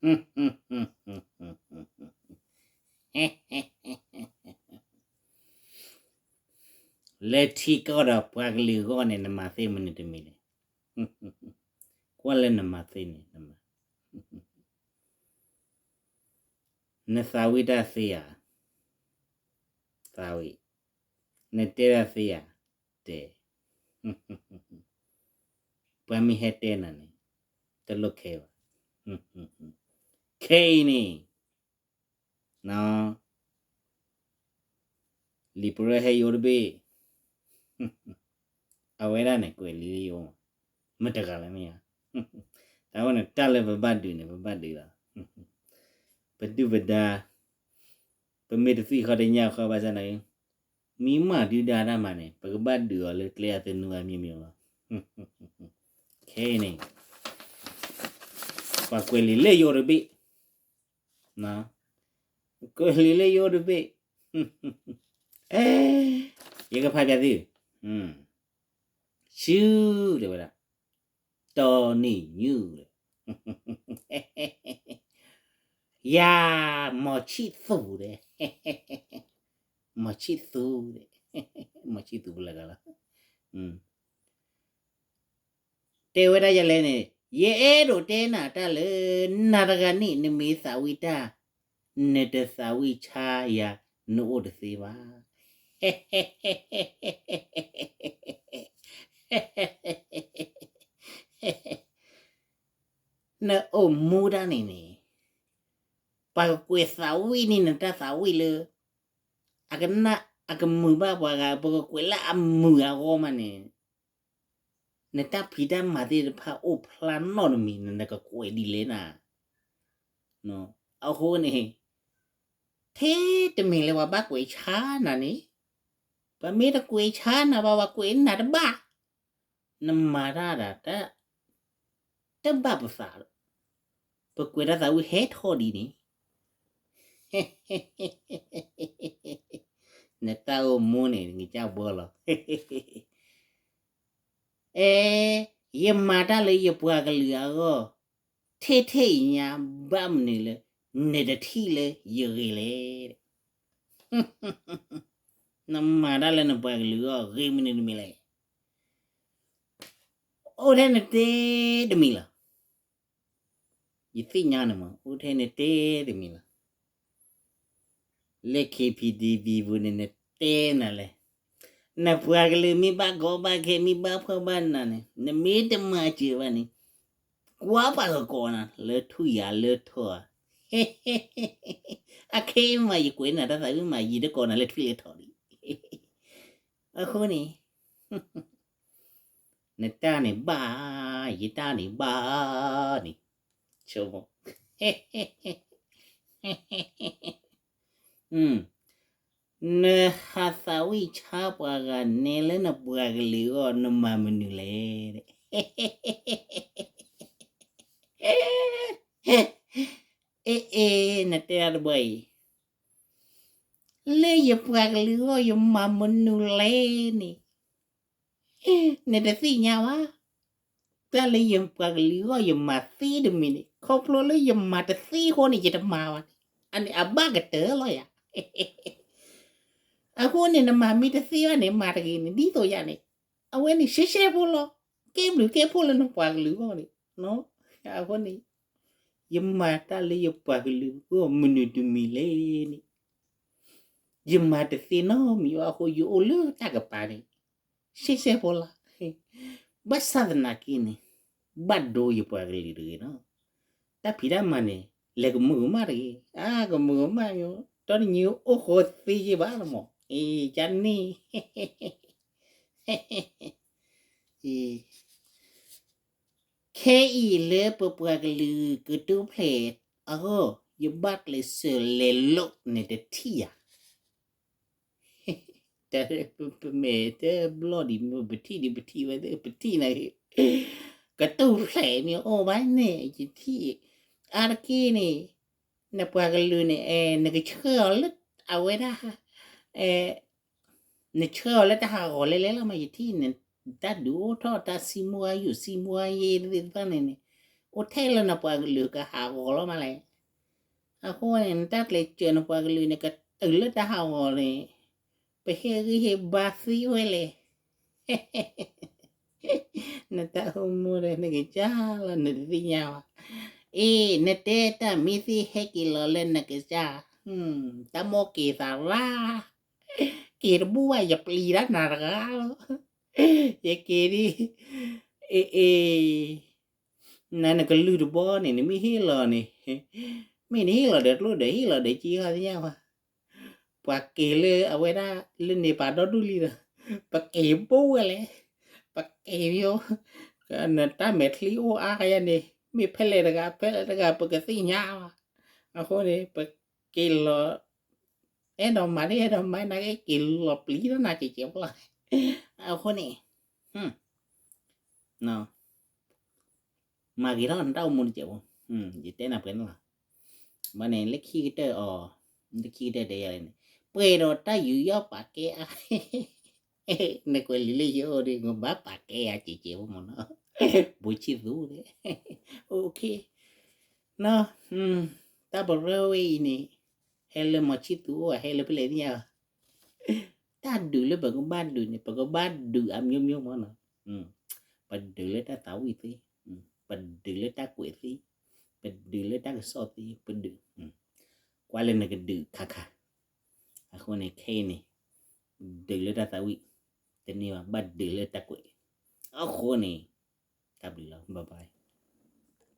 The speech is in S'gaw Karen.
လၢထံကီၢ်ဒီးပှၤကလုာ်အဂီၢ်န့ၣ် နမၤသ့မနုၤတမံၤလဲၣ်. ကွၢ်လၢနမၤသ့န့ၣ်, နသးဝံၣ်တၢ်သ့ဧါ, သးဝံၣ်, နတဲတၢ်သ့ဧါ, တဲ, ပှၤမ့ၢ်ဟဲတဲနၤန့ၣ် တလိၣ်ခဲဘၣ်. ခဲအံၤန့ၣ် လံာ်ပရၢဟဲယအိၣ်တဘ့ၣ်, အဝဲဒၣ်န့ၣ် ကွဲးလံာ်လၢယအိၣ်မး, မတဂၤလၢမ့ၢ်ဧါ. တၢ်ဝဲန့ၣ် တၢ်လၢပဘၣ်ဒုးန့ၣ် ပဘၣ်ဒုးလီၤ. ပဒုၣ်ပဒါ ပမ့ၢ်တသွံၣ်ဃီတညၣ်ဃီဘၣ်ဆၣ်န့ၣ် မ့ၢ်မၤဒုၣ်ဒါတၢ်မၤန့ၣ် ပကဘၣ်ဒုးအီၤလၢကျဲအသနူအမျိုးမျိုးလီၤ. ခဲအံၤန့ၣ် ပှၤကွဲးလံာ်လၢယအိၣ်တဘ့ၣ်, ကွဲးလံာ်လၢယအိၣ်တဘ့ၣ်, ယကဖးပျးသု, ရှုၢ် တဲဝဲဒၣ်, တီနံၤညူၣ်ဒီး ယၤ မီၤဆံၣ်သူးဒီး မီၤဆံၣ်သူးဒီး မီၤဆံၣ်သူးပလၢကလီၤ. တဲဝဲဒၣ်ယၤလဲၣ်န့ၣ် ယအဲၣ်ဒိးတဲနၤတၢ်လၢ နၤတဂၤန့ၣ် နမ့ၢ်သးဝံၣ်တၢ် နတသးဝံၣ်ဆါယၤ နအိၣ်တသ့ဘၣ်. နအိၣ်မူတၢ်န့ၣ်န့ၣ် ပှၤကကွဲးသးဝံၣ်န့ၣ် နတၢ်သးဝံၣ်လၢ အကနၣ်အကမုာ်ဘၣ်ပှၤဂၤ ပကကွဲးလၢအမုာ်အဂီၢ်မးန့ၣ် နတၢ်ဖံးတၢ်မၤသ့ၣ်တဖၣ်အိၣ်ဖျါနီတမံၤ နကကွဲးဒ်လဲၣ်နၤ. အဃိန့ၣ် ထဲတမံၤလၢပှၤဘၣ်ကွဲးဆါနၤန့ၣ် ပှၤမ့ၢ်တကွဲးဆါနၤဘၣ် ပှၤကွဲးနၤတဘၣ် နမၤတၢ်ဒၣ် တဘၣ်ပသးဒီး ပကွဲးတၢ်သးဝံၣ်ဟဲထီၣ်ဒ်န့ၣ် နတၢ်အိၣ်မူန့ၣ် နကစၢ်ဘီလီၤ. အဲ ယမၤတၢ်လၢယပှၤကလုာ်အဂီၢ် ထဲထဲအံၤညါ ဘၣ်မနုၤလၢ နတထံၣ်လၢယဂ့ၤလဲၣ်. နမၤတၢ်လၢနပှၤကလုာ်အဂီၢ် ဂ့ၤမနုၤတမံၤလဲၣ်. အိၣ်ထဲနတဲတမံၤလီၤ. ယသ့ၣ်ညါန့ၣ်မး အိၣ်ထဲနတဲတမံၤလီၤ. လၢ KPDB ပူၤန့ၣ် နတဲနၤလဲၣ်. နပှၤကလုာ်မ့ၢ်ဘၣ်ကီဘၣ်ခဲ မ့ၢ်ဘၣ်ဖှီၣ်ဘၣ်နးန့ၣ် နမ့ၢ်တမၤစၢၤဘၣ်န့ၣ် ကွၢ်ပှၤကကိးနၤ လၢထွံၣ်ယၤလၢထီဧါ. အခဲအံၤမး ယကွဲးနၤတၢ်သးဝံၣ်မး ယတကိးနၤလၢထွံၣ်လၢထီဒံး. အဃိန့ၣ် နတၢ်န့ၣ်ဘၣ်, ယတၢ်န့ၣ်ဘၣ်န့ၣ်, ဆိမိၣ်, နဟးသးဝံၣ်ဆါပှၤဂၤနဲလၢနပှၤကလုာ်အဂီၢ် နမၤမနုၤလဲၣ်. အ့ အ့ နတဲဒၣ်တဘျီအံၤ လၢယပှၤကလုာ်အဂီၢ် ယမၤမနုၤလဲၣ်န့ၣ် နတသ့ၣ်ညါဘၣ်. တၢ်လၢယပှၤကလုာ်အဂီၢ် ယမၤသ့တမံၤန့ၣ် ခီဖျိလၢယမၤတသ့အဃိန့ၣ် ယတမၤဘၣ်န့ၣ် အန့ၣ်အဘၣ်ကတၢၢ်လီၤယၤ. အဃိန့ၣ် နမၤမ့ၢ်တသ့ဘၣ်န့ၣ် မၤတဂ့ၤန့ၣ် ဒ်သိးယၤန့ၣ် အဝဲန့ၣ် ရှဲရှဲဖိလီၤ. ကဲဘျုးကဲဖှိၣ်လၢနပှၤကလုာ်အဂီၢ်န့ၣ် အဃိန့ၣ် ယမၤတၢ်လၢယပှၤကလုာ်အဂီၢ် မနုၤတမံၤလဲၣ်န့ၣ် ယမၤတသ့နီတမံၤဘၣ်အဃိ ယအိၣ်လၢတၢ်ကပၤန့ၣ် ရှဲရှဲဖိလီၤ. ဘၣ်ဆၣ်သနာ်က့န့ၣ် ဘၣ်ဒိယပှၤကလုာ်တဂ့ၤနီၤ. တၢ်ဖံးတၢ်မၤန့ၣ် လဲၤကမုာ်ကမၣ်တဂ့ၤ. အါ ကမုာ်ကမၣ်ယိ တနံၤအိၣ်ဃီသ့ယ့ၢ်ဘၣ်လီၤမး. အ့ ကန့ၣ် ခဲအံၤလၢပပှၤကလုာ်ကတိၤဖျဲးအဂီၢ် ယဘၣ်ကျဲးစၢးလဲၤလိးန့ၣ်တထံၣ်ယၤ တၢ်ပမဲာ်တဘျီၣ်ဒံး ပထံၣ်ဒံး ပထံၣ်ဝဲ ပထံၣ်နၤ ကတိၤဖျဲးမ့ၢ်အိၣ်ဘၣ်န့ၣ် ယထံၣ် အါတက့ၢ်န့ၣ် နပှၤကလုာ်န့ၣ် အဲ နကဆှၢအီၤလၢ အဝဲဒၣ် အဲ နဆှၢအီၤလၢတၢ်ဟးဂီၤလဲၣ်လဲၣ်လီၤမး ယထံၣ်န့ၣ် တၢ်ဒုးအိၣ်ထီၣ် တၢ်စံမူအါယိာ် စံမူအါယဲသ့ၣ်တဖၣ်န့ၣ်န့ၣ် အိၣ်ထဲလၢနပှၤကလုာ်ကဟးဂီၤလီၤမးလဲၣ်. အဃိန့ၣ် နတၢ်ကျဲးစၢးနပှၤကလုာ်န့ၣ် ကတုၤလၢတၢ်ဟးဂီၤန့ၣ် ပဟ့ၣ်ဂံၢ်ဟ့ၣ်ဘါသံဝဲလဲၣ်. နတၢ်အိၣ်မူဒီးနကစၢ်လီၤ နတသ့ၣ်ညါဘၣ်. အ့ နတဲတၢ်မ့ၢ်သ့ ဟဲက့ၤလီၤလၢနကစၢ်, တၢ်မိၣ်က့ၤသးရၣ်, က့ၤတဘူၣ်ဘၣ် ယပျံၤတၢ်နၤတဂၤလီၤ. ယက့ၤဒ်, အ့ အ့ နၤနကလုၢ်တဘီန့ၣ် နမ့ၢ်ဟ့ၣ်လီၤန့ၣ်, မ့ၢ်နဟ့ၣ်လီၤဒီးကျိၣ်ဒီးဟ့ၣ်လီၤဒီးက့ဟီသ့ၣ်ညါဘၣ်. ပှၤက့ၤလၢအဝဲဒၣ်လၢန့ၣ်ပာ်ဒီဒူၣ်လံဒီး, ပက့ၤဘိဝဲလဲၣ်, ပက့ၤမ့ၢ်, နတၢ်မဲာ်ချံအိၣ်အါယၤန့ၣ် မ့ၢ်ဖဲလဲၣ်တဂၤ ဖဲလဲၣ်တဂၤ ပကသ့ၣ်ညါဘၣ်. အဃိန့ၣ် ပက့ၤလီၤ, အဲၣ်ဒိးမၤန့ၣ် အဲၣ်ဒိးမၤနာ်က့ က့ၤလီၤပျံၤထီၣ်နၤကဲးကဲးဖိလီၤ. အဃိန့ၣ် မၤဂ့ၤထီၣ်နတၢ်အိၣ်မူတစဲးဖိ, ယတဲနၤပှဲၤန့ၣ်လီၤ. ဘၣ်န့ၣ် လၢခံကတၢၢ်အီၤ, လၢခံကတၢၢ်တဲယၤန့ၣ်, ပှဲၤဒီးတၢ်ယူးယီၣ်ပာ်ကဲအါ, နကွဲးလံာ်လၢယအိၣ်ဒီး နဘၣ်ပာ်ကဲယၤကဲးကဲးဖိမ့ၢ်နီၤ, ဘိဆံၣ်သူဒဲး, န, တၢ်ပရၢဝဲအံၤန့ၣ်, ဟဲလၢမီၤဆံၣ်သူအိၣ် ဟဲလၢဖဲလဲၣ်သ့ၣ်ညါ, တၢ်ဒုးလၢပကဘၣ်ဒုးန့ၣ် ပကဘၣ်ဒုးအမျိုးမျိုးမ့ၢ်နီၤ, ပဒုးလၢတၢ်သးဝံၣ်သ့, ပဒုးလၢတၢ်ကွဲးသ့, ပဒုးလၢတၢ်ကစီၣ်သ့, ပဒုး, ကွၢ်လၢနကဒုးခါခါ, အဃိန့ၣ်ခဲအံၤန့ၣ်, ဒုးလၢတၢ်သးဝံၣ်, တန့ၢ်ဘၣ် ဘၣ်ဒုးလၢတၢ်ကွဲး, အဃိန့ၣ်, တၢ်ဘျုးလီၤ bye bye.